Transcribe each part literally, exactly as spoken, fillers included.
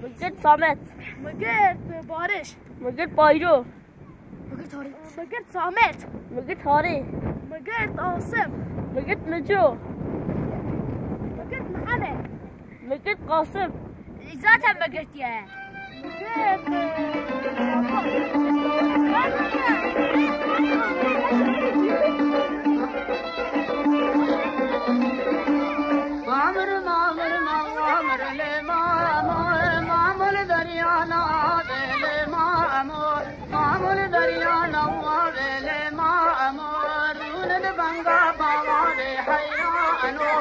Min girt Samet. Min girt Barış. Min girt Bayro. Min girt Samet. Min girt Harî. Min girt Asim. Min girt Mico. Min girt Mihemed. Min girt Qasim. Zaten min girtiye. Min girt, e, Mamir, mamir, ma-, mamir, lê ma-, ma-, mamul derya navê, lê ma-, mo-, mamul derya navê, lê ma-, mo-, rûne di benga bavê heyran o.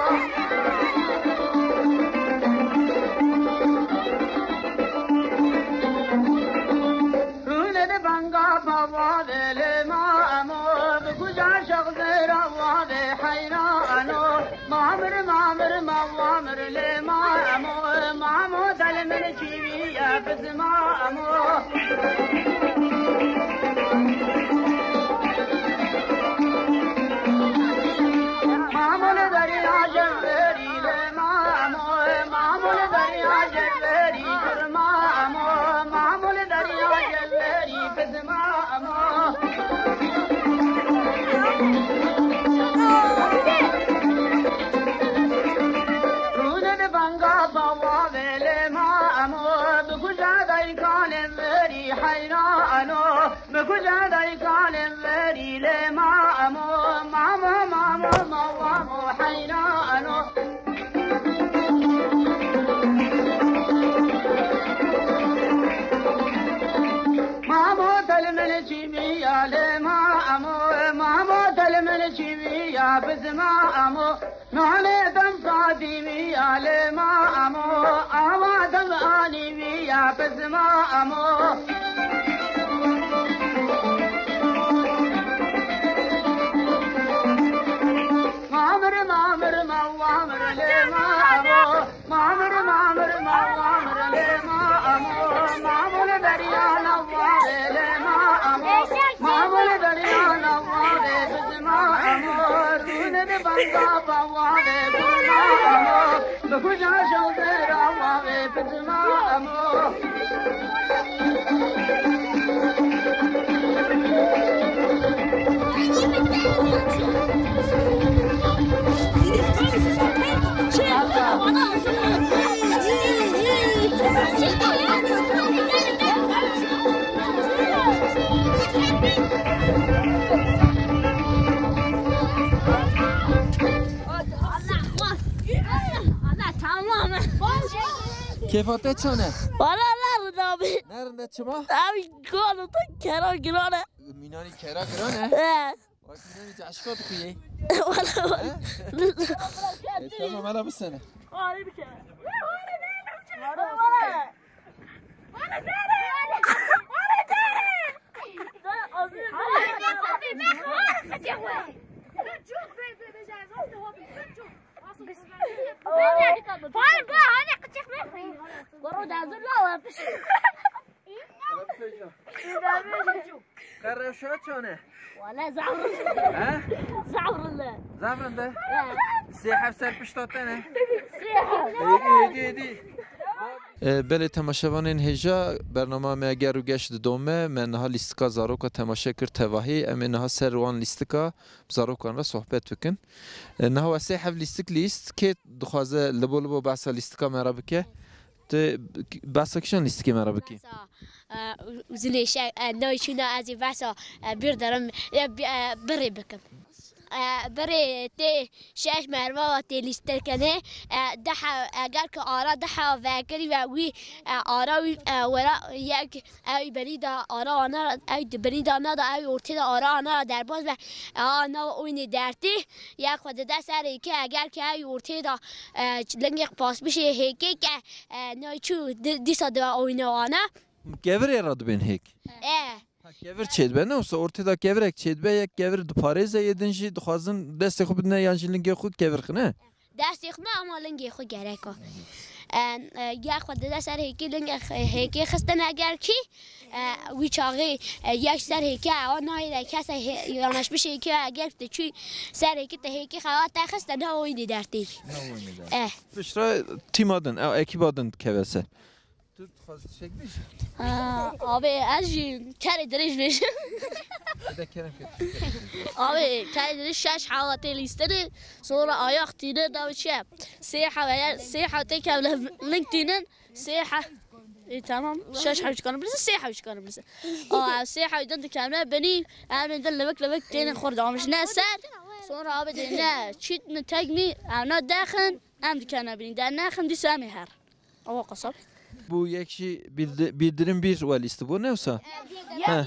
Rûne di benga bavê lê ma-, mo-, bi kuca şexzêra wavê heyran o. Mamir, mamir, ma-, mamir, lê ma-, mo-, mamo, del min çîviye, biz mamo. Mamul derya cevherî, lê mamo, mamul derya cevherî, dur mamo, mamul derya cevherî, biz mamo. Rûne di benga bavê lê mamo, bi kuca dayika lê verî heyran o. Bi kuca dayika lê verî lê mamo, mamo, mamo, mamo, heyran o. Mamo, del min çîviya lê mamo, mamo, del min çîviya biz mamo. Nane dem Fatîmiya lê mamo, awa dem Anîmiya biz mamo. Mamir, mamir, mawamir lê mamo. Mamir, mamir, mawamir lê mamo. Mamul derya navê lê mamo. Mamul derya navê biz mamo. Rûne di benga bavê biz mamo. Bi kuca şewzêra wavê biz mamo. Kêfa te çane? Wala ne rinda bî. Ne rinda çima? Abi, kalo te kera giran e. Mînanî kera giran e? He. Bak, mînanî te eşqa dixuyê. Wala, wala. He? E, tamam, hele bisene. Wala, bir kere. Wala, wala. Wala, dere. Wala, dere. Qerreşa çane? Wala zaf rind e. He? Zaf rind e. Zaf rind e? He. Sê heft ser pişta te ne? Sê heft. Hêdî, hêdî, hêdî. E, belê temaşevanên hêja, bernama me ger û geş didome, me niha lîstika zaroka temaşe kir tevahî, em ê niha ser wan lîstika bi zarokan re sohbet bikin. E, niha we sê heft lîstik lîst, kê dixwaze libo libo behsa lîstika me re bike? Tu behsa kîjan lîstikê me re bikî? Behsa, e, zilê şe-, e, nayê çûna ez ê behsa, e, bir derim, e, bi-, e, birê bikim. E, birê tê şeş merva tê lîstikene, e, deh, eger ki ara deh vekirî ve wî, e, ara wî, e, wera yek, ew berî da ara ana, ew di berî da nada, ew ortê da ara ana derbas ve, e, ana oynê dertê, ya xwe dide serê ke eger ki ew ortê da, e, lingê pas bişê hêkê ke, e, nayê çû di-, dîsa dibe oyna wana. Kevirê re dibên hêk? E. Ha, kevir çêdibe, ne wisa ortê de kevirek çêdibe, yek kevir diparêze, yê din jî dixwazin destê xwe bidine yan jî lingê xwe kevir xine? Destê xwe ne, ama lingê xwe gerek o. E, e, ya xwe dide ser hêkê, lingê x-, hêkê xistine ger kî, e, wî çaxê, e, yek ser hêkê ewa nahêle kese hê-, yanaşmiş hêkê eger te çû ser hêkê te hêkê xewa te xiste ne oyndê dertê. Ne oyndê dertê. E. Piştre tîma din, ew ekîba din dikeve ser. Tu Dixwazî tiştek bêjî? Ha, abi, ez jî kerê dirêj bêjim. Hede kerem ke tiştek bêjî. Abi, kerê dirêj şeş hewa tê lîstinê, sonra ayak tînin, navê çi ye? Sê hewa, eger sê hewa tê kevle ling tînin, sê he-, e, tamam, şeş hewa çikanim bilirsin, sê hewa çikanim bilirsin. Aa, sê hewa din dikevne binî, em din livik livik têne xor damiş ne ser, sonra abi dê ne çît ne tegmî, em ne dexin, em dikevne binî, de nexin dîsa em ê her. Awa qasab. Bu yek jî bildi-, bildirim bir welîsti bu ne wisa? He.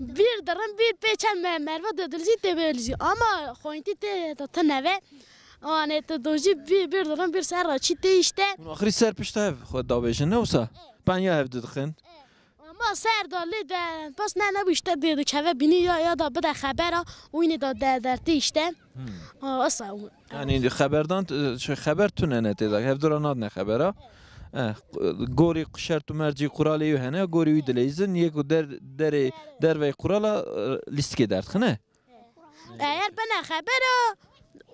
Bir dirim bir pê çend me-, merva dödülüzî tê bölüzî. Ama xoyntî tê da tı neve. Anê tı dojî bir, bir dirim bir ser ra çî tê işte. Hûn axirî ser pişta hev xwe dabêjin ne wisa? Penya hev didixin. Ama ser da lê de pas ne ne bu işte dê dikeve binî ya, ya da bide xebera, û yine da de dertê işte. Hmm. Aa, asa. Yanî xeberdan, e, şey, xeber tune ne tê de, hevdû ra nadine xebera. E, gorî şert û mercî quralê wî hene, gorî wî dileyzin, yê ku der-, derê, dervey qurala, e, lîstikê derdixine. Eger bine xebera,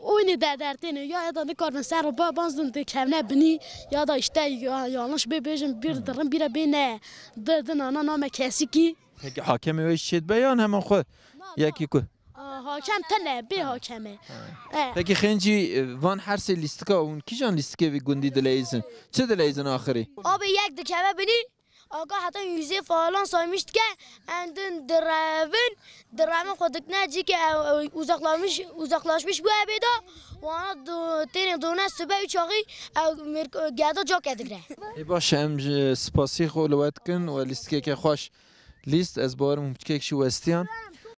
oyne de dertêne, ya, ya da nikarbin ser ba-, banzin de kevne binî, ya da işte ya-, yanlış bê bêjin, bir dirin bire bê ne, di, di nana name kesikî. Peki hakemê wê şêt be yan hemen xwe? Yekî ku. Aa, hakem tene, bê hakeme. E. Peki xêncî, e, van her sê lîstika hûn kîjan lîstikê vî gundî dileyzin? Çi dileyzin axirî? Abi yek dikeve binî, aga heta yüzey falan saymış dike, em din direvin, direvin xwe dikne cî ke, e, e, uzaklaşmış, uzaklaşmış bu ebê de, wana do-, têne done sibe üç axî, e, mêrk-, e, geda cake digre. Ê baş em ji spasî xwe li we dikin we lîstikeke xweş lîst, ez bawerim hûn piçkek jî westiyan.